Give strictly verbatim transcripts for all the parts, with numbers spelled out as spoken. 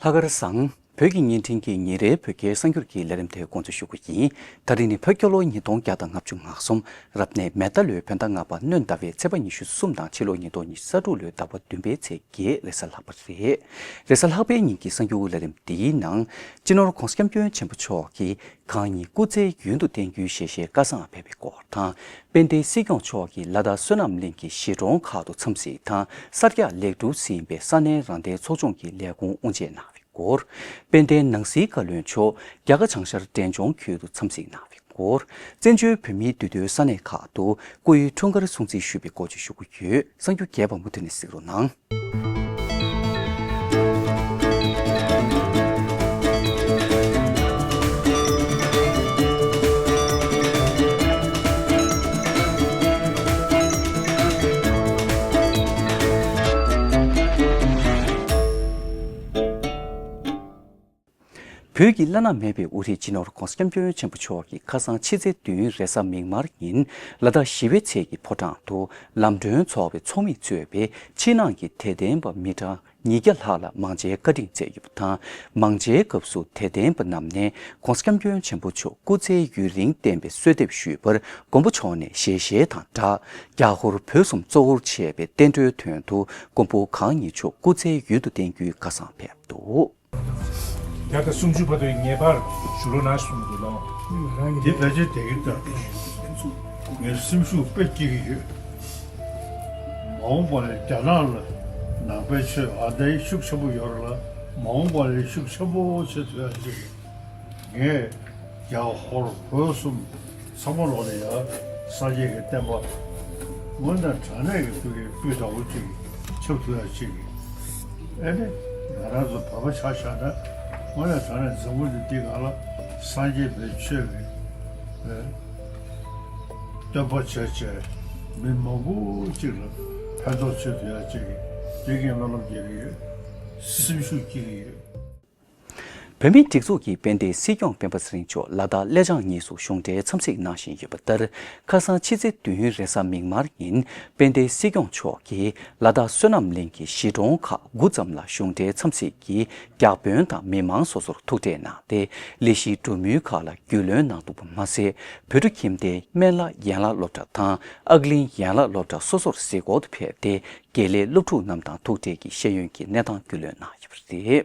ལྷག་དཀར་བཟང་། བོད་ཀྱི་བརྙན་འཕྲིན་གྱི་ཉིན་རེའི་བོད་སྐད་གསར་འགྱུར་གྱི་ལས་རིམ་དེ་འགོ་འཛུགས་ཞུ་རྒྱུ་ཡིན། ད་རིང་ནི་བོད་རྒྱལ་ལོ་ཉིས་སྟོང་བརྒྱ་དང་ང་བཅུ་ང་གསུམ། རབ་གནས་མེ་རྟ་ལོའི་བོད་ཟླ་ལྔ་པ་སྣོན་ཟླ་བའི་ཚེས་པ་ཉི་ཤུ་གསུམ་དང་ཕྱི་ལོ་ཉིས་སྟོང་ཉི་ཤུ་རྩ་དྲུག་ལོའི་ཟླ་བ་བདུན་པའི་ཚེས་བརྒྱད་རེས་གཟའ་ལྷག་པ་རེད། རེས་གཟའ་ལྷག་པའི་ཉིན་གྱི་གསར་འགྱུར་ལས་རིམ་འདིའི་ནང་། སྤྱི་ནོར་༧གོང་ས་༧སྐྱབས་མགོན་ཆེན་པོ་མཆོག་གིས་གང་ཉིད་སྐུ་ཚེའི་ཡུན་དུ་བརྟན་རྒྱུའི་ཞལ་བཞེས་བཀའ་བཟང་ཕེབས་པའི་སྐོར་དང་། དཔལ་ལྡན་སྲིད་སྐྱོང་མཆོག་གིས་ལ་དྭགས་བསོད་ནམས་གླིང་གི་གཞིས་གྲོང་ཁག་ཏུ་འཚམས་གཟིགས་དང་གསར་རྒྱག་ལེགས་གྲུབ་ཟིན་པའི་ས་གནས་རང་བདེན་ཚོགས་ཆུང་གི་ལས་ཁུངས་དབུ་འབྱེད་གནང་བའི་སྐོར། དཔལ་ལྡན་ནང་སྲིད་བཀའ་བློན་མཆོག་རྒྱ་གར་བྱང་ཤར་འབྲས་ལྗོངས་ཁུལ་དུ་འཚམས་གཟིགས་གནང་བའི་སྐོར། བཙན་བྱོལ་བོད་མིའི་འདུས་སྡོད་ས་གནས་ཁག་ཏུ་སྐུའི་འཁྲུངས་སྐར་སྲུང་བརྩི་ཞུས་པའི་སྐོར་བཅས་ཞུ་གི་ཡོད། གསར་འགྱུར་རྒྱས་པ་མུ་མཐུད་ནས་གཟིགས་རོགས་གནང་། བོད་ཀྱི་བླ་ན་མེད་པའི་དབུ་ཁྲིད་སྤྱི་ནོར་༧གོང་ས་༧སྐྱབས་མགོན་ཆེན་པོ་མཆོག་གིས་ཁ་སང་ཕྱི་ཚེས་བདུན་རེས་གཟའ་མིག་དམར་ཉིན་ལ་དྭགས་ཞི་བའི་ཚལ་གྱི་ཕོ་བྲང་དུ་ལམ་གྲོན་ཚོགས་པའི་ཚོགས་མི་གཙོས་པའི་ཕྱི་ནང་གི་དད་ལྡན་པ་མི་གྲངས་ཉིས་བརྒྱ་ལྷག་ལ་མང་ཇའི་བཀའ་དྲིན་སྩལ་ཡོད་པ་དང་། མང་ཇའི་སྐབས་སུ་དད་ལྡན་པ་རྣམས་ནས་༧གོང་ས་༧སྐྱབས་མགོན་ཆེན་པོ་མཆོག་སྐུ་ཚེ་ཡུན་རིང་བརྟན་པའི་གསོལ་འདེབས་ཞུས་པར་མགོན་པོ་མཆོག་ནས་ཞལ་བཞེས་དང་སྦྲགས། རྒྱ་ཧོར་བོད་གསུམ་གཙོ་བོར་བྱས་པའི་བསྟན་འགྲོའི་དོན་དུ་མགོན་པོ་གང་ཉིད་མཆོག་སྐུ་ཚེ་ཡུན་དུ་བརྟན་རྒྱུའི་བཀའ་བཟང་ཕེབས་འདུག། བརྒྱ་དང་སུམ་ཅུ་བར་དུ་ངེས་པར་ཞུ་རོགས་གནང་གསུངས་འདུག་ལགས། འདི་ཕལ་ཆེར་དེ་གི་ལྟར་ངས་སེམས་ཤུགས་དཔེ་སྐྱེ་གི་ཡོད། མ་འོངས་པ་ལ་རྒྱ་ནག་ལ་ནང་པའི་ཆོས་ཨ་འདའི་ཤུགས་ཆེན་པོ་ཡོད་རེད་ལ། མ་འོངས་པ་ལ་ཤུགས་ཆེན་པོ་བྱེད་ཐུབ་ཡ་ཅིག་ངས་རྒྱ་ཧོར་བོད་གསུམ་ཚང་མ་ལོག་ལ་ཡ་སངས་རྒྱས་ཀྱི་བསྟན་པ་དངོས་གནས་དྲང་གནས་ཀྱི་ཐུགས་ཀྱི་སྤུས་དག་པོ་ཅིག་ཁྱབ་ཐུབ་ཡ་ཅིག་ཨེ་ནི་ང་རང་ཚོ་བོད་པ་ཆ་བཞག་ན་དངོས་གནས་དྲང་གནས་འཛམ་བུ་གླིང་འདི་སྒང་ལ་སངས་རྒྱས་པའི་ཆོས་ཀྱི་ཨེ་སྟོན་པ་བྱས་བྱས་མི་མང་པོ་ཅིག་ལ་ཕན་ཐོགས་བྱེད་ཐུབ་ཡ་ཅིག་དེ་གའི་སྨོན་ལམ་རྒྱག་གི་ཡོད། སེམས་ཤུགས་སྐྱེ་གི་ཡོད། བོད་མིའི་སྒྲིག་འཛུགས་ཀྱི་དཔལ་ལྡན་སྲིད་སྐྱོང་སྤེན་པ་ཚེ་རིང་མཆོག་ལ་དྭགས་སླེ་ལྕང་གཉིས་སུ་གཞུང་འབྲེལ་འཚམས་གཟིགས་གནང་བཞིན་ཡོད་པ་ལྟར། ཁ་སང་ཕྱི་ཚེས་བདུན་རེས་གཟའ་མིག་དམར་ཉིན་དཔལ་ལྡན་སྲིད་སྐྱོང་མཆོག་གིས་ལ་དྭགས་བསོད་ནམས་གླིང་གི་གཞིས་གྲོང་ཁག་དགུ་ཙམ་ལ་གཞུང་འབྲེལ་འཚམས་གཟིགས་ཀྱིས་བརྒྱ་དཔོན་དང་མི་མང་སོ་སོར་ཐུག་འཕྲད་གནང་སྟེ། ལས་གཞིའི་གྲོས་མོལ་ཁག་ལ་རྒྱུས་ལོན་གནང་འདུག་པ་མ་ཟད། བོད་ཕྲུག་ཁྱིམ་སྡེའི་སྨན་བླ་ཡན་ལག་སློབ་གྲྭ་དང་ཨག་གླིང་ཡན་ལག་སློབ་གྲྭ་སོ་སོར་གཟིགས་སྐོར་དུ་ཕེབས་ཏེ། དགེ་ལས་སློབ་ཕྲུག་རྣམས་དང་ཐུག་འཕྲད་ཀྱིས་ཤེས་ཡོན་གྱི་གནས་སྟངས་རྒྱུས་ལོན་གནང་ཡོད་པ་རེད།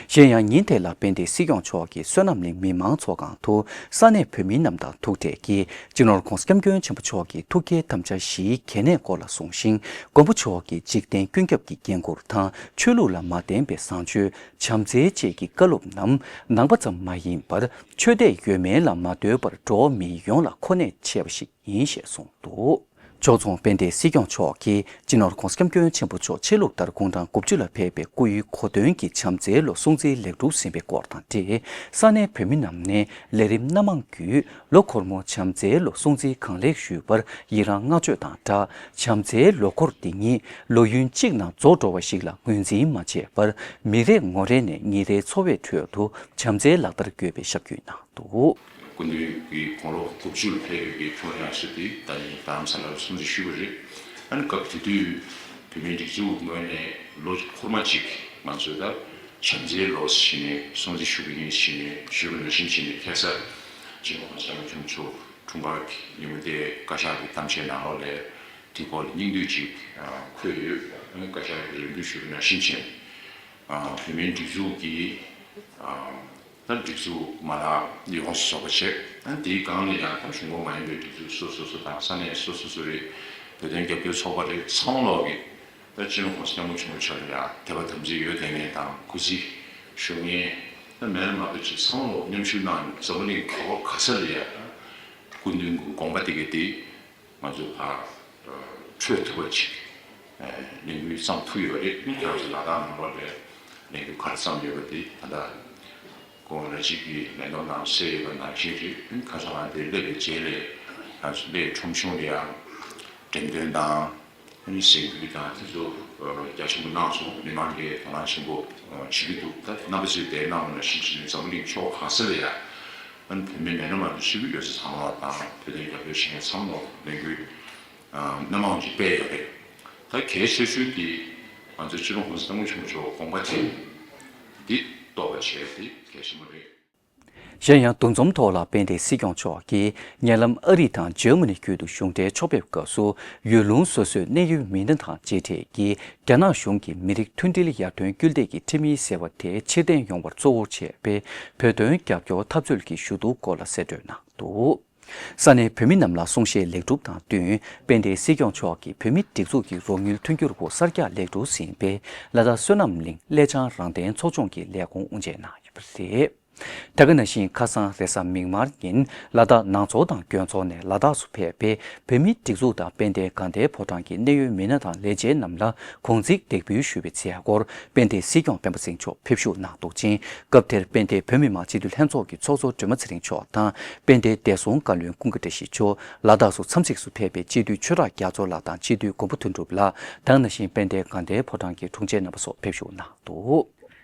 གཞན་ཡང་ཉིན་དེ་ལ་དཔལ་ལྡན་སྲིད་སྐྱོང་མཆོག་གིས་བསོད་ནམས་གླིང་མི་མང་ཚོགས་ཁང་དུ་ས་གནས་བོད་མི་རྣམས་དང་ཐུག་འཕྲད་ཀྱིས་སྤྱི་ནོར་༧གོང་ས་༧སྐྱབས་མགོན་ཆེན་པོ་མཆོག་གི་ཐུགས་བསྐྱེད་དམ་བཅའ་བཞིའི་གལ་གནད་སྐོར་ལ་གསུངས་ཤིང་། མགོན་པོ་མཆོག་གིས་འཇིག་རྟེན་ཀུན་ཁྱབ་ཀྱི་འགན་ཁུར་དང་ཆོས་ལུགས་ལ་མ་བརྟེན་པའི་བཟང་སྤྱོད་བྱམས་བརྩེ་བཅས་ཀྱི་བཀའ་སློབ་རྣམས་ནང་པ་ཙམ་མ་ཡིན་པར་ཆོས་དད་ཡོད་མེད་ལ་མ་ལྟོས་པར་འགྲོ་བ་མི་ཡོངས་ལ་མཁོ་གནད་ཆེ་བ་ཞིག་ཡིན་ཞེས་གསུངས་འདུག། ཕྱོགས་མཚུངས་དཔལ་ལྡན་སྲིད་སྐྱོང་མཆོག་གིས་སྤྱི་ནོར་༧གོང་ས་༧སྐྱབས་མགོན་ཆེན་པོ་མཆོག་ཕྱི་ལུགས་ལྟར་དགུང་གྲངས་དགུ་བཅུ་ལ་ཕེབས་པའི་སྐུའི་གོ་སྟོན་གྱི་བྱམས་བརྩེའི་ལོ་སྲུང་བརྩིའི་ལེགས་གྲུབ་ཟིན་པའི་སྐོར་དང་འབྲེལ། ས་གནས་བོད་མི་རྣམས་ནས་ལས་རིམ་སྣ་མང་བརྒྱུད་ལོ་འཁོར་མོ་བྱམས་བརྩེའི་ལོ་སྲུང་བརྩི་གང་ལེགས་ཞུས་པར་ཡི་རང་བསྔགས་བརྗོད་དང་སྦྲགས། བྱམས་བརྩེའི་ལོ་འཁོར་འདི་ཉིད་ལོ་ཡུན་གཅིག་ནང་རྫོགས་འགྲོ་བ་ཞིག་ལ་ངོས་འཛིན་མ་བྱས་པར་མི་རེ་ངོ་རེ་ནས་ཉིན་རེའི་འཚོ་བའི་ཁྲོད་དུ་བྱམས་བརྩེའི་ལག་བསྟར་དགོས་པའི་ཞབས་ཀྱུ་གནང་འདུག། སྐུ་མདུན་གྱི་དགུང་ལོ་དགུ་བཅུ་ལ་ཕེབས་ཡོད་པའི་ཁྱོན་ཡོངས་སུ་དེ་ད་ཡིན་རྡ་རམ་ས་ལར་སྲུང་བརྩི་ཞུས་པ་རེད། ཨ་ནི་སྐབས་དེ་དུས་བོད་མིའི་སྒྲིག་འཛུགས་ངོས་ནས་ལོ་འཁོར་མ་གཅིག་ང་ཚོས་ད་བྱམས་བརྩེའི་ལོ་ཞེས་ནས་སྲུང་བརྩི་ཞུ་གི་ཡིན་ཞེས་ནས་ཞུས་པ་ནང་བཞིན་བྱས་ནས་ཁ་སང་སྤྱི་ནོར་༧གོང་ས་༧སྐྱབས་མགོན་ཆེན་པོ་མཆོག་འཁྲུངས་སྐར་གྱི་ཉིན་མོ་དེ་བཀའ་ཤག་གི་གཏམ་བཤད་ནང་ལོགས་ལ་དེ་སྐོར་ལ་སྙིང་བསྡུས་ཅིག་འཁོད་ཡོད། ཨ་ནི་བཀའ་ཤག་གིས་རེ་འདུན་ཞུས་པ་ནང་བཞིན་བྱས་ནས་བོད་མིའི་སྒྲིག་འཛུགས་ཀྱི་ད་སྒྲིག་འཛུགས་མ་ལག་ཡོངས་སུ་རྫོགས་པ་བྱས། ཨ་དེའི་སྒང་ལ་ཡང་ད་གཞུང་འབྲེལ་མ་ཡིན་པའི་སྒྲིག་འཛུགས་སོ་སོ་སོ་དང་ས་གནས་སོ་སོ་སོ་རེད། བོད་དོན་རྒྱབ་སྐྱོར་ཚོགས་པ་རེད། ཚང་མ་ལོག་གིས་ད་སྤྱི་ནོར་༧གོང་ས་༧སྐྱབས་མགོན་ཆེན་པོ་མཆོག་ལ་ཡང་དད་པ་དམ་ཚིག་ཡོད་དེ་ངེས་དང་སྐུ་ཚེ་ཞུ་ངེས་ད་མེད་ན་མ་གཏོགས་ཅིག་ཚང་མ་ལོག་མཉམ་ཞུགས་གནང་ནས་འཛམ་བུ་གླིང་ག་བ་ག་ས་ལ་ཡང་སྐུ་མདུན་གྱི་དགོངས་པ་དེ་ག་དེ། ང་ཚོ་ཕར་འཕྲོད་ཐུབ་པ་ཅིག་ལས་འགུལ་བརྩམས་ཐུབ་ཡོད་རེད། ཁྱེད་རང་ཚོ་ལ་དྭགས་ནང་ལོགས་ལ་ལས་འགུལ་ག་རེ་བརྩམས་ཡོད་པ་དེ་ད་ལྟ་ཁོང་རང་གཅིག་གིས་ལན་ཐོག་ནང་གསལ་ཡོད་པ་ནང་བཞིན་རེད། ཁ་སང་ང་དེ་སླེབས་པའི་རྗེས་ལ་ང་ཚོ་སླེ་ཁྲོམ་གཞུང་ལ་ཡང་འགྲེམས་སྟོན་དང་གཟིགས་འབུལ་དང་དེ་ཚོ་རྒྱ་ཆེན་པོ་གནང་སོང་། མི་མང་གིས་དོ་སྣང་ཆེན་པོ་བྱེད་ཀྱི་འདུག་ད་རྣམ་པ་ཚོས་དེ་གནང་བ་ནང་བཞིན་བྱས་ནས་འཛམ་བུ་གླིང་ཕྱོགས་ག་ས་ལ་ཡང་བོད་མི་མེད་ན་མ་གཏོགས་ཤི་གི་ཡོད་ས་ཚང་མ་དང་བོད་དོན་རྒྱབ་སྐྱོར་བྱེད་མཁན་ཚང་མ་ལ་ལས་འགུལ་སྣ་མང་ཅིག་སྤེལ་ཡོད་རེད། ད་གལ་ཆེ་ཤོས་དེ་ང་ཚོ་སྤྱི་ནོར་༧གོང་ས་༧སྐྱབས་མགོན་ཆེན་པོ་མཆོག་དགོངས་པ་དེ་འདི་ རྟོགས་པ་བྱས་ཏེ་གལ་ཆེན་པོ་རེད། གཞན་ཡང་འདུ་འཛོམས་ཐོག་ལ་དཔལ་ལྡན་སྲིད་སྐྱོང་མཆོག་གིས་ཉེ་ལམ་ཨ་རི་དང་འཇར་མ་ནི་ཁུལ་དུ་གཞུང་འབྲེལ་ཕྱོགས་ཕེབས་སྐབས་སུ་ཡུལ་ལུང་སོ་སོའི་གནད་ཡོད་མི་སྣ་དང་མཇལ་འཕྲད་ཀྱིས་རྒྱ་ནག་གཞུང་གིས་མི་རིགས་མཐུན་སྒྲིལ་ཡར་ཐོན་སྐུལ་འདེད་ཀྱི་ཁྲིམས་ཡིག་ཟེར་བ་དེ་ཕྱིར་འཐེན་ཡོང་བར་གཙོ་བོར་བྱས་པའི་བོད་དོན་རྒྱབ་སྐྱོར་འཐབ་རྩོད་ཀྱི་ཞུ་གཏུག་སྐོར་ལ་གསལ་བསྒྲོན་གནང་འདུག། ས་གནས་བོད་མི་རྣམས་ལ་གསུང་བཤད་ལེགས་གྲུབ་དང་བསྟུན་དཔལ་ལྡན་སྲིད་སྐྱོང་མཆོག་གིས་བོད་མིའི་སྒྲིག་འཛུགས་ཀྱི་རོགས་དངུལ་མཐུན་འགྱུར་འོག་གསར་རྒྱག་ལེགས་གྲུབ་ཟིན་པའི་ལ་དྭགས་བསོད་ནམས་གླིང་ཀླད་བྱང་རང་བཙན་ཚོགས་ཆུང་གི་ལས་ཁུངས་དབུ་འབྱེད་གནང་ཡོད་པ་རེད། ད་ག་ནང་བཞིན་ཁ་སང་རེས་གཟའ་མིག་དམར་ཉིན་ལ་དྭགས་ནང་ཚོགས་དང་དགོན་ཚོགས་ནས་ལ་དྭགས་སུ་ཕེབས་པའི་བོད་མིའི་སྒྲིག་འཛུགས་དང་དཔལ་ལྡན་དགའ་ལྡན་ཕོ་བྲང་གི་གནད་ཡོད་མི་སྣ་དང་ལས་བྱེད་རྣམས་ལ་དགོངས་ཚིག་འདེགས་འབུལ་ཞུས་པའི་མཛད་སྒོར་དཔལ་ལྡན་སྲིད་སྐྱོང་སྤེན་པ་ཚེ་རིང་མཆོག་ཕེབས་ཞུགས་གནང་འདུག་ཅིང་། སྐབས་དེར་དཔལ་ལྡན་བོད་མི་མང་སྤྱི་འཐུས་ལྷན་ཚོགས་ཀྱི་ཚོགས་གཙོ་སྒྲོལ་མ་ཚེ་རིང་མཆོག་དང་དཔལ་ལྡན་བདེ་སྲུང་བཀའ་བློན་ཀུན་དགའ་བཀྲ་ཤིས་མཆོག་ལ་དྭགས་སུ་འཚམས་གཟིགས་སུ་ཕེབས་པའི་སྤྱི་འཐུས་ཆོས་གྲགས་རྒྱ་མཚོ་ལགས་དང་སྤྱི་འཐུས་མགོན་པོ་དོན་གྲུབ་ལགས་དང་ནང་བཞིན་དཔལ་ལྡན་དགའ་ལྡན་ཕོ་བྲང་གི་དྲུང་ཆེ་རྣམ་པ་སོགས་ཕེབས་ཞུགས་གནང་འདུག།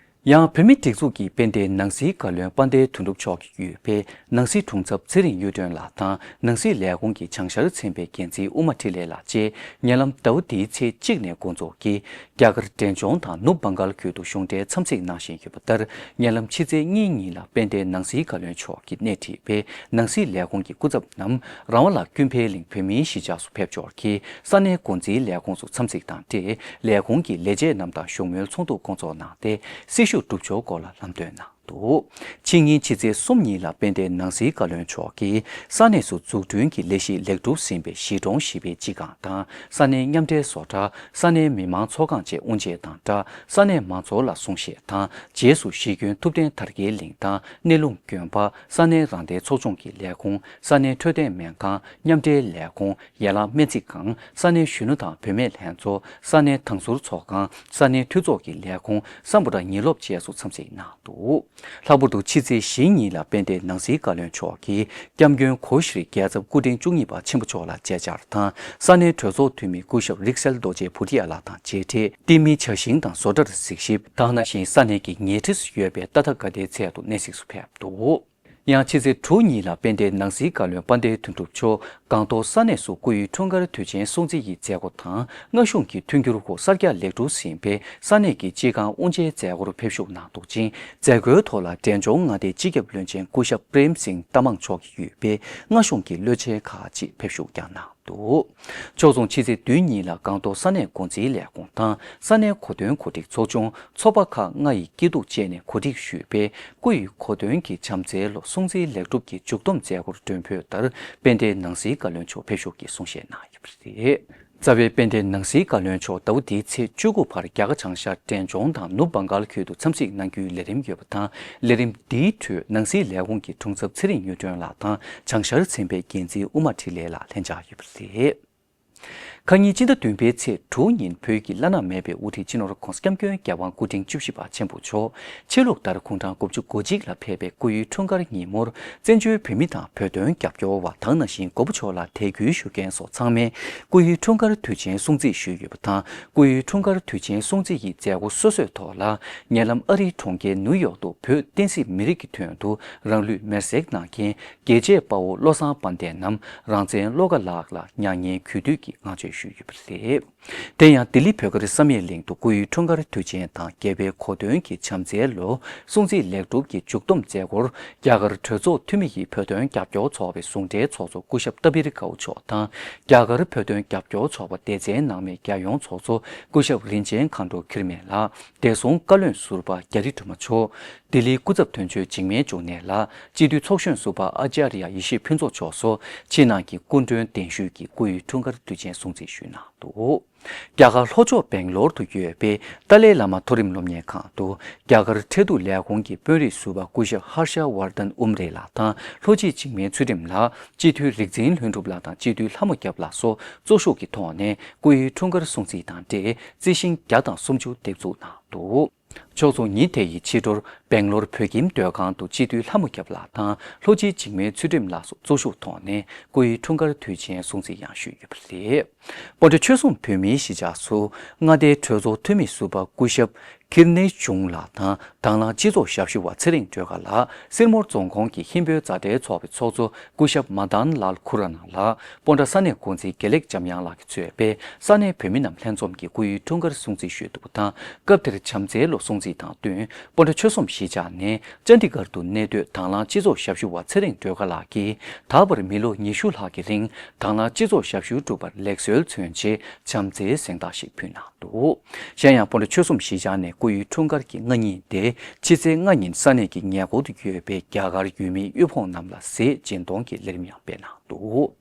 ཡང་བོད་མིའི་སྒྲིག་འཛུགས་ཀྱི་དཔལ་ལྡན་ནང་སྲིད་བཀའ་བློན་དཔལ་ལྡན་དོན་གྲུབ་མཆོག་གིས་ཡོད་པའི་ནང་སྲིད་དྲུང་ཚབ་ཚེ་རིང་གཡུ་སྒྲོན་ལགས་དང་ནང་སྲིད་ལས་ཁུངས་ཀྱི་བྱང་ཤར་ཚན་པའི་འགན་འཛིན་དབུ་མ་འཕྲིན་ལས་ལགས་བཅས་ཉེ་ལམ་ཟླ་བ་འདིའི་ཚེས་གཅིག་ནས་འགོ་འཛུགས་ཀྱིས་རྒྱ་གར་འབྲས་ལྗོངས་དང་ནུབ་བྷང་གཱལ་ཁུལ་དུ་གཞུང་འབྲེལ་འཚམས་གཟིགས་གནང་བཞིན་ཡོད་པ་ལྟར། ཉེ་ལམ་ཕྱི་ཚེས་གཉིས་ཉིན་ལ་དཔལ་ལྡན་ནང་སྲིད་བཀའ་བློན་མཆོག་གིས་སྣེ་ཁྲིད་པའི་ནང་སྲིད་ལས་ཁུངས་ཀྱི་སྐུ་ཚབ་རྣམས་རང་དབང་ལ་ཀུན་ཕན་གླིང་བོད་མིའི་གཞིས་ཆགས་སུ་ཕེབས་འབྱོར་གྱིས་ས་གནས་འགོ་འཛིན་ལས་ཁུངས་སུ་འཚམས་གཟིགས་དང་འབྲེལ་ལས་ཁུངས་ཀྱི་ལས་བྱེད་རྣམས་དང་བཞུགས་མོལ་ཚོགས་འདུ་བསྐོང་ཚོགས་གནང་སྟེ་སྲི་ཞུ་སྒྲུབ་སྦྱོར་སྐོར་ལ་ལམ་སྟོན་གནང་འདུག། ཕྱི་ཉིན་ཕྱི་ཚེས་གསུམ་ཉིན་ལ་དཔལ་ལྡན་ནང་སྲིད་བཀའ་བློན་མཆོག་གིས་ས་གནས་སུ་འཛུགས་སྐྲུན་གྱི་ལས་གཞི་ལེགས་གྲུབ་ཟིན་པའི་གཞིས་གྲོང་བཞི་པའི་སྤྱི་ཁང་དང་ས་གནས་མཉམ་འབྲེལ་བཟོ་གྲྭ། ས་གནས་མི་མང་ཚོགས་ཁང་བཅས་དབུ་འབྱེད་དང་སྦྲགས་ས་གནས་མང་ཚོགས་ལ་གསུང་བཤད་དང་རྗེས་སུ་གཞིས་དཀོན་ཐུབ་བསྟན་དར་རྒྱས་གླིང་དང་སྣེ་ལུང་དགོན་པ། ས་གནས་རང་བདེན་ཚོགས་ཆུང་གི་ལས་ཁུངས། ས་གནས་འཕྲོད་བསྟེན་སྨན་ཁང་། མཉམ་འབྲེལ་ལས་ཁུངས། ཡན་ལག་སྨན་རྩིས་ཁང་། ས་གནས་གཞོན་ནུ་དང་བུད་མེད་ལྷན་ཚོགས། ས་གནས་དྭང་ཟུར་ཚོགས་ཁང་། ས་གནས་འཐུས་ཚོགས་ཀྱི་ལས་ཁུངས། སམ་བྷོ་ཊ་ཉིན་སློབ་བཅས་སུ་འཚམས་གཟིགས་གནང་འདུག། ལྷག་པར་དུ་ཕྱི་ཚེས་བཞི་ཉིན་ལ་དཔལ་ལྡན་ནང་སྲིད་བཀའ་བློན་མཆོག་གིས་སྐྱབས་མགོན་གོ་ཤྲི་རྒྱལ་ཚབ་སྐུ་ཕྲེང་བཅུ་གཉིས་པ་ཆེན་པོ་མཆོག་ལ་མཇལ་བཅར་དང་ས་གནས་གྲོས་ཚོགས་འཐུས་མི་སྐུ་ཞབས་རིག་གསལ་རྡོ་རྗེ་བྷུ་ཏི་ཡ་ལགས་དང་མཇལ་འཕྲད། ཏི་མི་ཇ་ཤིང་དང་བཟོ་གྲྭར་གཟིགས་ཞིབ་དང་ནང་བཞིན་ས་གནས་ཀྱི་ཉེ་འཁྲིས་སུ་ཡོད་པའི་ཏ་ཐ་ག་ཏའི་ཚལ་དུ་གནས་གཟིགས་སུ་ཕེབས་འདུག། ཡང་ཕྱི་ཚེས་དྲུག་ཉིན་ལ་དཔལ་ལྡན་ནང་སྲིད་བཀའ་བློན་དཔལ་ལྡན་དོན་གྲུབ་མཆོག་སྒང་ཏོག་ས་གནས་སུ་སྐུ་ཡི་འཁྲུངས་སྐར་དུས་ཆེན་སྲུང་བརྩི་ཡི་མཛད་སྒོ་དང་། མངའ་གཞུང་གི་མཐུན་འགྱུར་འོག་གསར་རྒྱག་ལེགས་གྲུབ་ཟིན་པའི་ས་གནས་ཀྱི་སྤྱི་ཁང་དབུ་འབྱེད་མཛད་སྒོར་ཕེབས་ཞུགས་གནང་འདུག་ཅིང་། མཛད་སྒོའི་ཐོག་ལ་འབྲས་ལྗོངས་མངའ་སྡེའི་སྤྱི་ཁྱབ་བློན་ཆེན་སྐུ་ཞབས་པྲེམ་སིང་རྟ་མང་མཆོག་གིས་ཡོད་པའི་མངའ་གཞུང་གི་བློན་ཆེན་ཁག་ཅིག་ཕེབས་ཞུགས་ཀྱང་གནང་འདུག། ཕྱོགས་མཚུངས་ཕྱི་ཚེས་བདུན་ཉིན་ལ་སྒང་ཏོག་ས་གནས་འགོ་འཛིན་ལས་ཁུངས་དང་ས་གནས་གོ་སྟོན་གོ་སྒྲིག་ཚོགས་ཆུང་། ཚོགས་པ་ཁག་ལྔ་ཡི་སྐྱིད་སྡུག་བཅས་ནས་གོ་སྒྲིག་ཞུས་པའི་སྐུ་ཡི་གོ་སྟོན་གྱི་བྱམས་བརྩེའི་ལོ་སྲུང་བརྩིའི་ལེགས་གྲུབ་ཀྱི་མཇུག་བསྡོམས་མཛད་སྒོར་མགྲོན་འབོད་ལྟར་དཔལ་ལྡན་ནང་སྲིད་བཀའ་བློན་མཆོག་ཕེབས་ཞུགས་ཀྱིས་གསུང་བཤད་གནང་ཡོད་པ་རེད། རྩ་བའི་དཔལ་ལྡན་ནང་སྲིད་བཀའ་བློན་མཆོག་ཟླ་བ་འདིའི་ཚེས་བཅུ་དགུ་བར་རྒྱ་གར་བྱང་ཤར་འབྲས་ལྗོངས་དང་ནུབ་བྷང་གཱལ་ཁུལ་དུ་འཚམས་གཟིགས་གནང་རྒྱུའི་ལས་རིམ་ཡོད་པ་དང་། ལས་རིམ་འདིའི་ཁྲོད་ནང་སྲིད་ལས་ཁུངས་ཀྱི་དྲུང་ཚབ་ཚེ་རིང་གཡུ་སྒྲོན་ལགས་དང་བྱང་ཤར་ཚན་པའི་འགན་འཛིན་དབུ་མ་འཕྲིན་ལས་ལགས་ལྷན་བཅར་ཡོད་པ་རེད། ཁ་ཉིན་སྤྱི་ཟླ་བདུན་པའི་ཚེས་དྲུག་ཉིན་བོད་ཀྱི་བླ་ན་མེད་པའི་དབུ་ཁྲིད་སྤྱི་ནོར་༧གོང་ས་༧སྐྱབས་མགོན་རྒྱལ་དབང་སྐུ་ཕྲེང་བཅུ་བཞི་པ་ཆེན་པོ་མཆོག་ཕྱི་ལུགས་ལྟར་དགུང་གྲངས་དགུ་བཅུ་གོ་གཅིག་ལ་ཕེབས་པའི་སྐུ་ཡི་འཁྲུངས་སྐར་ཉིན་མོར། བཙན་བྱོལ་བོད་མི་དང་བོད་དོན་རྒྱབ་སྐྱོར་བ་དང་ནང་བཞིན་མགོན་པོ་མཆོག་ལ་དད་གུས་ཞུ་མཁན་སོགས་ཚང་མས་སྐུ་ཡི་འཁྲུངས་སྐར་དུས་ཆེན་སྲུང་བརྩི་ཞུས་ཡོད་པ་དང་། སྐུ་ཡི་འཁྲུངས་སྐར་དུས་ཆེན་སྲུང་བརྩི་ཡི་མཛད་སྒོ་སོ་སོའི་ཐོག་ལ། ཉེ་ལམ་ཨ་རིའི་གྲོང་ཁྱེར་ནིའུ་ཡོག་ཏུ་བོད་བསྟན་སྲིད་མི་རིགས་ཀྱི་དོན་དུ་རང་ལུས་མེར་སྲེག་གནང་མཁན། རྒྱལ་གཅེས་དཔའ་བོ་བློ་བཟང་དཔལ་ལྡན་ནམ་རང་བཙན་བློ་དགའ་ལགས་ལ་མྱ་ངན་གུས་འདུད་ཀྱི་བསྔགས་བརྗོད་ཞུས་ཡོད་པ་རེད། དེ་ཡང་ལྡི་ལི་བོད་སྒར་བསམ་ཡས་གླིང་དུ་སྐུ་ཡི་འཁྲུངས་སྐར་དུས་ཆེན་དང་རྒྱལ་བའི་གོ་སྟོན་གྱི་བྱམས་བརྩེའི་ལོ་སྲུང་བརྩིའི་ལེགས་གྲུབ་ཀྱི་མཇུག་བསྡོམས་མཛད་སྒོར། རྒྱ་གར་གྲོས་ཚོགས་འཐུས་མི་ཡི་བོད་དོན་རྒྱབ་སྐྱོར་ཚོགས་པའི་ཟུང་འབྲེལ་ཚོགས་གཙོ་སྐུ་ཞབས་ཏ་པིར་ཀའོ་མཆོག་དང་། རྒྱ་གར་བོད་དོན་རྒྱབ་སྐྱོར་ཚོགས་པ་སྡེ་ཚན་ནང་མའི་རྒྱལ་ཡོངས་ཚོགས་གཙོ་སྐུ་ཞབས་རིན་ཆེན་མཁའ་འགྲོ་འཁྱུད་མེད་ལགས། བདེ་སྲུང་བཀའ་བློན་ཟུར་པ་རྒྱ་རི་སྒྲོལ་མ་མཆོག་ལྡི་ལིའི་སྐུ་ཚབ་དོན་གཅོད་འཇིགས་མེད་འབྱུང་གནས་ལགས། སྤྱི་འཐུས་ཚོགས་གཞོན་ཟུར་པ་ཨ་ཅཱརྱ་ཡེ་ཤེས་ཕུན་ཚོགས་མཆོག་སོགས་ཕྱི་ནང་གི་སྐུ་མགྲོན་གདན་ཞུས་ཀྱིས་སྐུ་ཡི་འཁྲུངས་སྐར་དུས་ཆེན་སྲུང་བརྩི་ཞུས་གནང་འདུག། རྒྱ་གར་ལྷོ་ཕྱོགས་སྦེང་ལོར་དུ་ཡོད་པའི་ཏཱ་ལའི་བླ་མ་མཐོ་རིམ་སློབ་གཉེར་ཁང་དུ་རྒྱ་གར་ཁྲལ་བསྡུ་ལས་ཁུངས་ཀྱི་དཔོན་རིགས་ཟུར་པ་སྐུ་ཞབས་ཧར་ཤ་ཝར་དན་ཨུམ་རེ་ལགས་དང་ལྷོ་སྤྱི་འཇིགས་མེད་ཚུལ་ཁྲིམས་ལགས། སྤྱི་འཐུས་རིག་འཛིན་ལྷུན་གྲུབ་ལགས་དང་སྤྱི་འཐུས་ལྷ་མོ་སྐྱབས་ལགས་སོགས་གཙོ་ཤུགས་ཀྱི་ཐོག་ནས་སྐུ་ཡི་འཁྲུངས་སྐར་སྲུང་བརྩི་དང་འབྲེལ་རྩི་ཤིང་བརྒྱ་དང་སུམ་ཅུ་འདེབས་འཛུགས་གནང་འདུག། ཕྱོགས་མཚུངས་ཉིན་དེ་ཡི་ཕྱི་དྲོར་སྦེང་ལོར་བོད་ཁྱིམ་སྡོད་ཁང་དུ་སྤྱི་འཐུས་ལྷ་མོ་སྐྱབས་ལགས་དང་ལྷོ་སྤྱི་འཇིགས་མེད་ཚུལ་ཁྲིམས་ལགས་སོགས་གཙོ་བཞུགས་ཐོག་ནས་སྐུ་ཡི་འཁྲུངས་སྐར་དུས་ཆེན་སྲུང་བརྩི་ཡང་ཞུས་ཡོད་པ་རེད། སྤོན་ཊ་ཆོལ་གསུམ་བོད་མིའི་གཞིས་ཆགས་སུ་མངའ་སྡེའི་གྲོས་ཚོགས་འཐུས་མི་ཟུར་པ་སྐུ་ཞབས་ཀིར་ནེ་ཆུང་ལགས་དང་དང་བླངས་སྤྱི་ཚོགས་ཞབས་ཞུ་བ་ཚེ་རིང་སྒྲོལ་དཀར་ལགས། སིལ་མོར་རྫོང་ཁོངས་ཀྱི་ཧིན་བོད་མཛའ་འབྲེལ་ཚོགས་པའི་ཚོགས་གཙོ་སྐུ་ཞབས་མ་དཱན་ལཱལ་ཁུ་ར་ན་ལགས། སྤོན་ཊ་ས་གནས་འགོ་འཛིན་དགེ་ལེགས་འཇམ་དབྱངས་ལགས་ཀྱིས་གཙོས་པའི་ས་གནས་བོད་མི་རྣམས་ལྷན་འཛོམས་ཀྱིས་སྐུ་ཡི་འཁྲུངས་སྐར་སྲུང་བརྩི་ཞུས་འདུག་པ་དང་། སྐབས་དེར་བྱམས་བརྩེའི་ལོ་སྲུང་ སྲིད་དང་བསྟུན། སྤོན་ཊ་ཆོལ་གསུམ་གཞིས་ཆགས་ནས་ཅན་དི་གར་དུ་གནས་སྡོད་དང་བླངས་སྤྱི་ཚོགས་ཞབས་ཞུ་བ་ཚེ་རིང་སྒྲོལ་དཀར་ལགས་ཀྱིས། ད་བར་མི་ལོ་ཉི་ཤུ་ལྷག་གི་རིང་དང་བླངས་སྤྱི་ཚོགས་ཞབས་ཞུ་སྒྲུབ་པར་ལེགས་གསོལ་མཚོན་ཆེད་བྱམས་བརྩེའི་གཟེངས་རྟགས་ཤིག་ཕུལ་གནང་འདུག། གཞན་ཡང་། སྤོན་ཊ་ཆོལ་གསུམ་གཞིས་ཆགས་ནས་སྐུ་ཡི་འཁྲུངས་སྐར་གྱི་སྔ་ཉིན་ཏེ། ཕྱི་ཚེས་ལྔ་ཉིན་ས་གནས་ཀྱི་ཉེ་འཁོར་དུ་ཡོད་པའི་རྒྱ་གར་ཡུལ་མིའི་དབུལ་ཕོངས་རྣམས་ལ་ཟས་སྦྱིན་གཏོང་གི་ལས་རིམ་ཡང་སྤེལ་གནང་འདུག།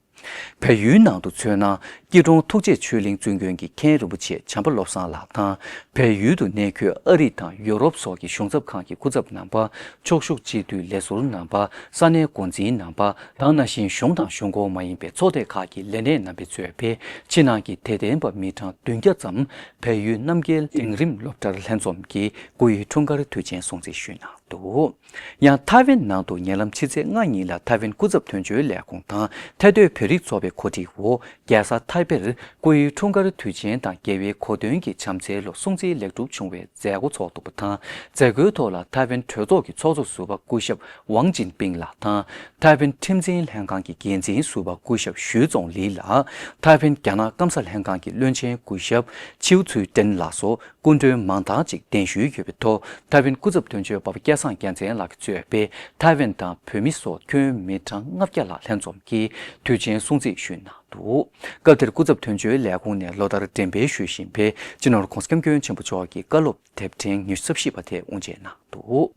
བལ་ཡུལ་ནང་དུ་མཚོན་ན། སྐྱིད་གྲོང་ཐུགས་རྗེ་ཆོས་གླིང་བཙུན་དགོན་གྱི་མཁན་རིན་པོ་ཆེ་བྱམས་པ་བློ་བཟང་ལགས་དང་། བལ་ཡུལ་དུ་གནས་འཁོད་ཨ་རི་དང་ཡོ་རོབ་སོགས་ཀྱི་གཞུང་ཚབ་ཁང་གི་སྐུ་ཚབ་རྣམ་པ། ཕྱོགས་བཞུགས་སྤྱི་འཐུས་ལས་ཟུར་རྣམ་པ། ས་གནས་འགོ་འཛིན་རྣམ་པ། དེ་ནང་བཞིན་གཞུང་དང་གཞུང་འཁོར་མ་ཡིན་པའི་ཚོགས་སྡེ་ཁག་གི་ལས་སྣེ་རྣམ་པས་གཙོས་པའི་ཕྱི་ནང་གི་དད་ལྡན་པ་མི་གྲངས་བདུན་བརྒྱ་ཙམ། བལ་ཡུལ་རྣམ་རྒྱལ་འབྲིང་རིམ་སློབ་གྲྭར་ལྷན་འཛོམས་ཀྱིས་སྐུ་ཡི་འཁྲུངས་སྐར་དུས་ཆེན་སྲུང་བརྩི་ཞུས་གནང་འདུག། ཡང་། ཐའེ་ཝན་ནང་དུ་ཉེ་ལམ་ཕྱི་ཚེས་ལྔ་ཉིན་ལ་ཐའེ་ཝན་སྐུ་ཚབ་དོན་གཅོད་ལས་ཁུངས་དང་ཐའེ་སྡོད་བོད་རིགས་ཚོགས་པའི་གོ་སྒྲིག་འོག་རྒྱལ་ས་ཐའེ་པེར་སྐུ་ཡི་འཁྲུངས་སྐར་དུས་ཆེན་དང་རྒྱལ་བའི་གོ་སྟོན་གྱི་བྱམས་བརྩེའི་ལོ་སྲུང་བརྩིའི་ལེགས་གྲུབ་བྱུང་བའི་མཛད་སྒོ་ཚོགས་འདུག་པ་དང་། མཛད་སྒོའི་ཐོག་ལ་ཐའེ་ཝན་གྲོས་ཚོགས་ཀྱི་ཚོགས་གཙོ་ཟུར་པ་སྐུ་ཞབས་ཝང་ཅིན་ཕིང་ལགས་དང་། ཐའེ་ཝན་ཁྲིམས་འཛིན་ལྷན་ཁང་གི་འགན་འཛིན་ཟུར་པ་སྐུ་ཞབས་ཞུས་ཙོང་ལི་ལགས། ཐའེ་ཝན་རྒྱ་ནག་སྐམ་ས་ལྷན་ཁང་གི་བློན་ཆེན་སྐུ་ཞབས་ཆིའུ་ཚུའེ་ཀྲེན་ལགས་སོགས། སྐུ་མགྲོན་མང་དག་ཅིག་གདན་ཞུས་ཡོད་པའི་ཐོག་ཐའེ་ཝན་སྐུ་ཚབ་དོན་གཅོད་འབའ་པ་སྐལ་བཟང་རྒྱལ་མཚན་ལགས་ཀྱིས་གཙོས་པའི་ཐའེ་ཝན་དང་བོད་མི་སོགས་ཁྱོན་མི་གྲངས་ལྔ་བརྒྱ་ལྷག་ལྷན་འཛོམས་ཀྱིས་དུས་ཆེན་སྲུང་བརྩི་ཞུས་གནང་འདུག། སྐབས་དེར་སྐུ་ཚབ་དོན་གཅོད་ལས་ཁུངས་ནས་ལོ་ལྟར་འགྲེམས་སྤེལ་ཞུ་བཞིན་པའི་སྤྱི་ནོར་༸གོང་ས་༸སྐྱབས་མགོན་ཆེན་པོ་མཆོག་གི་བཀའ་སློབ་དེབ་ཕྲེང་ཉི་ཤུ་རྩ་བཞི་པ་དེ་དབུ་འབྱེད་གནང་འདུག།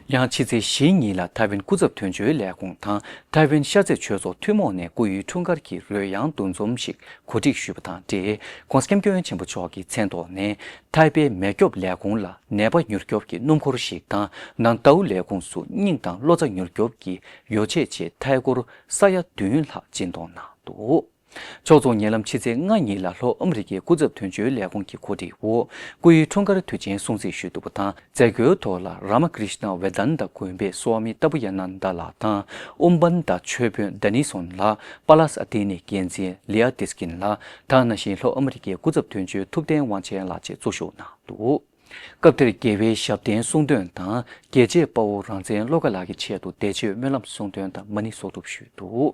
ཡང་ཕྱི་ཚེས་བཞི་ཉིན་ལ་ཐའེ་ཝན་སྐུ་ཚབ་དོན་གཅོད་ལས་ཁུངས་དང་ཐའེ་ཝན་ཤར་རྩེ་ཆོས་ཚོགས་ཐུན་མོང་ནས་སྐུ་ཡི་འཁྲུངས་སྐར་གྱི་རོལ་དབྱངས་འདུ་འཛོམས་ཤིག་གོ་སྒྲིག་ཞུས་པ་དང་འབྲེལ། ༸གོང་ས་༸སྐྱབས་མགོན་ཆེན་པོ་མཆོག་གི་མཚན་ཐོག་ནས་ཐའེ་པེ་མེ་སྐྱོབ་ལས་ཁུངས་ལ་ནད་པ་མྱུར་སྐྱོབ་ཀྱི་སྣུམ་འཁོར་ཞིག་དང་། ནན་ཏའུ་ལས་ཁུངས་སུ་སྙིང་དང་གློ་རྩ་མྱུར་སྐྱོབ་ཀྱི་ཡོ་བྱད་ཆེད་ཐལ་འཁོར་ས་ཡ་བདུན་ལྷག་སྦྱིན་གཏོང་གནང་འདུག། ཕྱོགས་མཚུངས། ཉེ་ལམ་ཕྱི་ཚེས་ལྔ་ཉིན་ལ་ལྷོ་ཨ་མི་རི་ཀའི་སྐུ་ཚབ་དོན་གཅོད་ལས་ཁུངས་ཀྱི་གོ་སྒྲིག་འོག་སྐུ་ཡི་འཁྲུངས་སྐར་དུས་ཆེན་སྲུང་བརྩི་ཞུས་འདུག་པ་དང་། མཛད་སྒོའི་ཐོག་ལ་རཱ་མ་ཀྲིཤ་ན་ཝེ་དན་ད་དགོན་པའི་སྭ་མི་ཏ་པུ་ཡ་ནན་ད་ལགས་དང་། ཨོམ་བན་ད་ཆོས་དཔོན་ད་ནི་སོན་ལགས། པཱ་ལཱས་ཨ་ཏི་ནི་འགན་འཛིན་ལི་ཨ་ཏིས་ཀིན་ལགས། དེ་ནང་བཞིན་ལྷོ་ཨ་མི་རི་ཀའི་སྐུ་ཚབ་དོན་གཅོད་ཐུབ་བསྟན་དབང་ཆེན་ལགས་བཅས་གཙོ་བཞུགས་གནང་འདུག། སྐབས་དེར་རྒྱལ་བའི་ཞབས་བརྟན་གསུང་འདོན་དང་། རྒྱལ་གཅེས་དཔའ་བོ་རང་བཙན་བློ་དགའ་ལགས་ཀྱི་ཆེད་དུ་བདེ་མཆོད་སྨོན་ལམ་གསུང་འདོན་དང་མ་ཎི་གསོག་སྒྲུབ་ཞུས་འདུག།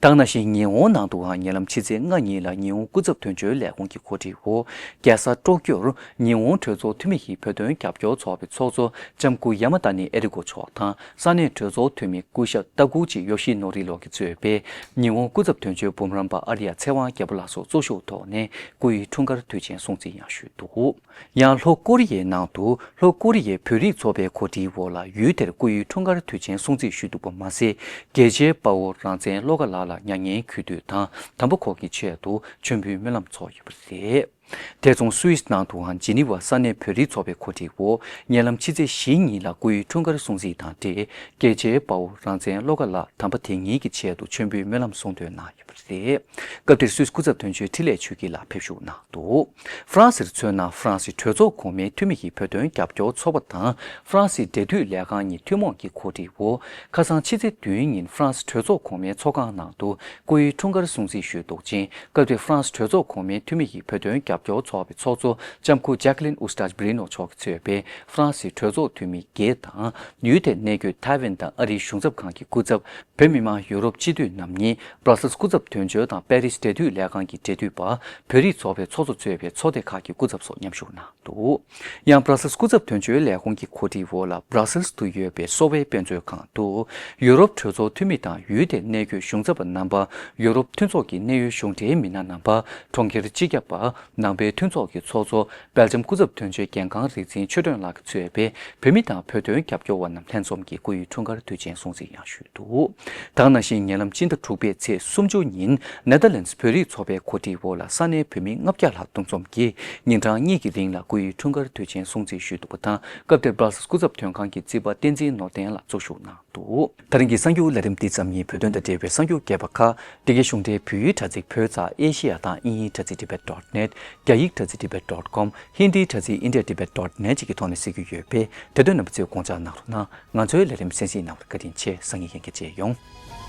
དེ་ནང་བཞིན་ཉི་ཧོང་ནང་དུའང་ཉེ་ལམ་ཕྱི་ཚེས་ལྔ་ཉིན་ལ་ཉི་ཧོང་སྐུ་ཚབ་དོན་གཅོད་ལས་ཁུངས་ཀྱི་གོ་སྒྲིག་འོག་རྒྱལ་ས་ཀྲོ་ཀྱོར་ཉི་ཧོང་གྲོས་ཚོགས་འཐུས་མི་ཡི་བོད་དོན་རྒྱབ་སྐྱོར་ཚོགས་པའི་ཚོགས་གཙོ་ལྕམ་སྐུ་ཡ་མ་ད་ནི་ཨེ་རི་ཀོ་མཆོག་དང་། ས་གནས་གྲོས་ཚོགས་འཐུས་མི་སྐུ་ཞབས་ཏ་ཀུ་ཅི་ཡོ་ཤི་ནོ་རི་ལགས་ཀྱིས་གཙོས་པའི་ཉི་ཧོང་སྐུ་ཚབ་དོན་གཅོད་འབུམ་རམས་པ་ཨ་རི་ཡ་ཚེ་དབང་རྒྱལ་པོ་ལགས་སོགས་གཙོ་བཞུགས་ཐོག་ནས་སྐུ་ཡི་འཁྲུངས་སྐར་དུས་ཆེན་སྲུང་བརྩི་ཡང་ཞུས་འདུག། ཡང་ལྷོ་ཀོ་རི་ཡའི་ནང་དུ་ལྷོ་ཀོ་རི་ཡའི་བོད་རིགས་ཚོགས་པའི་གོ་སྒྲིག་འོག་ལ་ཡུལ་དེར་སྐུ་ཡི་འཁྲུངས་སྐར་དུས་ཆེན་སྲུང་བརྩི་ཞུས་འདུག་པ་མ་ཟད། རྒྱལ་གཅེས་དཔའ་བོ་རང་བཙན་བློ་དགའ་ལགས་ལ་མྱ་ངན་གུས་འདུད་དང་དམ་པ་ཁོང་གི་ཆེད་དུ་མཆོད་འབུལ་སྨོན་ལམ་ཚོགས་ཡོད་པ་རེད། དེ་མཚུངས་སུད་སི་ནང་དུའང་ཇི་ནི་ཝ་ས་གནས་བོད་རིགས་ཚོགས་པའི་གོ་སྒྲིག་འོག་ཉེ་ལམ་ཕྱི་ཚེས་བཞི་ཉིན་ལ་སྐུ་ཡི་འཁྲུངས་སྐར་སྲུང་བརྩི་དང་འབྲེལ། རྒྱལ་གཅེས་དཔའ་བོ་རང་བཙན་བློ་དགའ་ལགས་དམ་པ་དེ་ཉིད་ཀྱི་ཆེད་དུ་མཆོད་འབུལ་སྨོན་ལམ་གསུང་འདོན་གནང་ཡོད་པ་རེད། སྐབས་དེར་སུད་སི་སྐུ་ཚབ་དོན་གཅོད་འཕྲིན་ལས་ཆོས་སྐྱིད་ལགས་ཕེབས་བཞུགས་གནང་འདུག། ཧྥ་རན་སིར་མཚོན་ན། ཧྥ་རན་སི་གྲོས་ཚོགས་གོང་མའི་འཐུས་མི་ཡི་བོད་དོན་རྒྱབ་སྐྱོར་ཚོགས་པ་དང་ཧྥ་རན་སི་འབྲེལ་མཐུད་ལས་ཁང་གཉིས་ཐུན་མོང་གི་གོ་སྒྲིག་འོག་ཁ་སང་ཕྱི་ཚེས་བདུན་ཉིན་ཧྥ་རན་སི་གྲོས་ཚོགས་གོང་མའི་ཚོགས་ཁང་ནང་དུ་སྐུ་ཡི་འཁྲུངས་སྐར་སྲུང་བརྩི་ཞུས་འདུག་ཅིང་། སྐབས་དེར་ཧྥ་རན་སི་གྲོས་ཚོགས་གོང་མའི་འཐུས་མི་ཡི་བོད་དོན་རྒྱབ་སྐྱོར་ཚོགས་པའི་ཚོགས་གཙོ་ལྕམ་སྐུ་ཇེ་ཀ་ལིན་ཨུ་སི་ཏཱཇ་བྷི་རི་ནོ་མཆོག་གིས་གཙོས་པའི་ཧྥ་རན་སི་གྲོས་ཚོགས་འཐུས་མི་བརྒྱད་དང་། ཡུལ་དེར་གནས་འཁོད་ཐའེ་ཝན་དང་ཨ་རིའི་གཞུང་ཚབ་ཁང་གི་སྐུ་ཚབ། བོད་མི་མང་ཡུ་རོབ་སྤྱི་འཐུས་རྣམ་གཉིས། སྦྲ་སེལ་སྐུ་ཚབ་དོན་གཅོད་དང་པེ་རིས་འབྲེལ་མཐུད་ལས་ཁང་གི་འབྲེལ་མཐུད་པ། བོད་རིགས་ཚོགས་པའི་ཚོགས་གཙོ་གཙོས་པའི་ཚོགས་སྡེ་ཁག་གི་སྐུ་ཚབ་སོགས་མཉམ་ཞུགས་གནང་འདུག། ཡང་སྦྲ་སེལ་སྐུ་ཚབ་དོན་གཅོད་ལས་ཁུངས་ཀྱི་གོ་སྒྲིག་འོག་ལ་སྦྲ་སེལ་དུ་ཡོད་པའི་གསོ་བའི་དཔེ་མཛོད་ཁང་དུ། ཡུ་རོབ་གྲོས་ཚོགས་འཐུས་མི་དང་ཡུལ་དེར་གནས་འཁོད་གཞུང་ཚབ་པ་རྣམ་པ། ཡུ་རོབ་མཐུན་ཚོགས་ཀྱི་གནད་ཡོད་གཞུང་འབྲེལ་མི་སྣ་རྣམ་པ། གྲོང་ཁྱེར་སྤྱི་ཁྱབ་པ། ནང་པའི་མཐུན་ཚོགས་ཀྱི་ཚོགས་གཙོ། སྦེལ་ཇམ་སྐུ་ཚབ་དོན་གཅོད་འགན་ཁང་རིག་འཛིན་ཆོས་སྒྲོན་ལགས་ཀྱིས་གཙོས་པའི་བོད་མི་དང་བོད་དོན་རྒྱབ་སྐྱོར་བ་རྣམས་ལྷན་འཛོམས་ཀྱིས་སྐུ་ཡི་འཁྲུངས་སྐར་དུས་ཆེན་སྲུང་བརྩི་ཡང་ཞུས་འདུག། དེ་ནང་བཞིན་ཉེ་ལམ་སྤྱི་ཟླ་དྲུག་པའི་ཚེས་སུམ་ཅུ་ཉིན་ནེ་དར་ལེན་སི་བོད་རིགས་ཚོགས་པའི་གོ་སྒྲིག་འོག་ལ་ས་གནས་བོད་མི་ལྔ་བརྒྱ་ལྷག་འདུ་འཛོམས་ཀྱིས་ཉིན་གྲངས་གཉིས་ཀྱི་རིང་ལ་སྐུ་ཡི་འཁྲུངས་སྐར་དུས་ཆེན་སྲུང་བརྩི་ཞུས་འདུག་པ་དང་། སྐབས་དེར་སྦྲ་སེལ་སྐུ་ཚབ་དོན་ཁང་གི་རྩིས་པ་བསྟན་འཛིན་ནོར་ལྡན་ལགས་གཙོ་བཞུགས་གནང་འདུག། ད་རིང་གི་གསར་འགྱུར་ལས་རིམ་འདི་ཙམ་ཡིན། བོད་དོན་དང་འབྲེལ་བའི་གསར་འགྱུར་རྒྱས་པ་ཁག་འདི་གའི་གཞུང་འབྲེལ་བོད་ཡིག་དྲ་ཚིགས་བོད་ཙ་ཨེ་ཤེ་ཡ་དང་དབྱིན་ཡིག་དྲ་ཚིགས་tibet dot net། རྒྱ་ཡིག་དྲ་ཚིགས་tibet dot com། ཧིན་དིའི་དྲ་ཚིགས་india tibet dot net་བཅས་ཀྱི་ཐོག་ནས་གཟིགས་རྒྱུ་ཡོད་པས། དེ་དོན་རྣམ་པ་ཚོས་དགོངས་འཇགས་གནང་རོགས་གནང་། ང་ཚོའི་ལས་རིམ་གསན་གཟིགས་གནང་བར་བཀའ་དྲིན་ཆེ། སང་ཉིན་ཡང་བསྐྱར་མཇལ་ཡོང་།